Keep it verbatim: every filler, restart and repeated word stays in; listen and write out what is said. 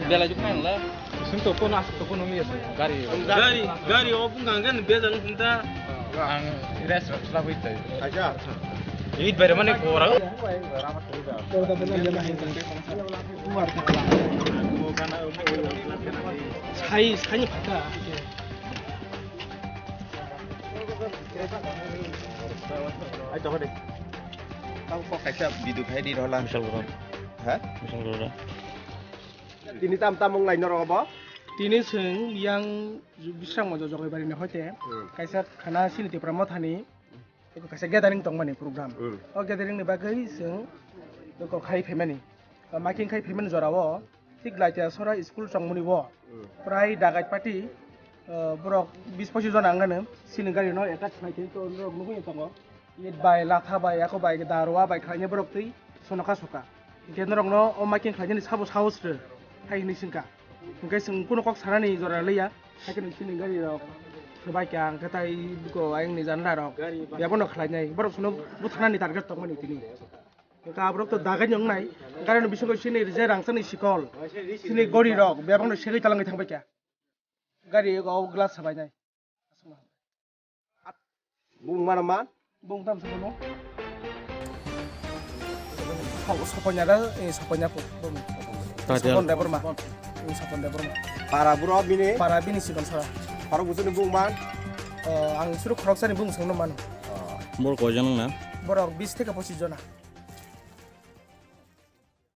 Bela juk nang la. Sing to kono asuk to kono mi asa. Gari. Gari, gari o bung gang gan bela juk ta. Ang rest rok sla bui tai. Acha. Eid bare mane kora. Sai, sai phata. Ai to de. Tang kok kaisa video khai di rola. Misal gora. Ha? Misal gora. Tini tam tam wng lai norok obo? Tini chwng yang Bisramganj Jogaibari ni hoite, hmm, kaisa khana chini Tipra Mothani, eko kaisa gathering tongmani program. Hmm. O gathering ni bagwi chwng eko khai phaimani. O making khai phaimani jorao thik Laitiasora school tongmani o, hmm, prai dagai party, eh, borok bis pochis jona wngmano chini gari no attack khlai twi norok nugwi tongo. It bai, latha bai, ako bai, darwa bai khlainai borok twi sonoka soka. Hinkhe norokno o making khlainani sabo sahos rw, hai hinwi swngkha. Hinkhe chwng kunu kok sanani jora liya, hai kheno chini gari rok swbai kha, hinkhe tai biko ayang ni janla rok bebano khlainai, borok sono butharnani target tongmani tini. Hinkhe aborok to dagai ni wngnai, gari ni bisingo chini je rangchakni sikol, chini gori rok bebano segwi talangwi thangbai kha. Gari o glass sabainai. Bung mana man? Bung tam sabo no. Sopanya da, eh, Sopanya po, bung. Tadi Sopon al- Debor ma. Bung Sopon Debor ma. Para buro bini? Para bini sikon sara. Para busu ni bung man? Eh, ang suru khorok sani bung sangno man. Bor koi jana na? Borok bis theke pochis jona.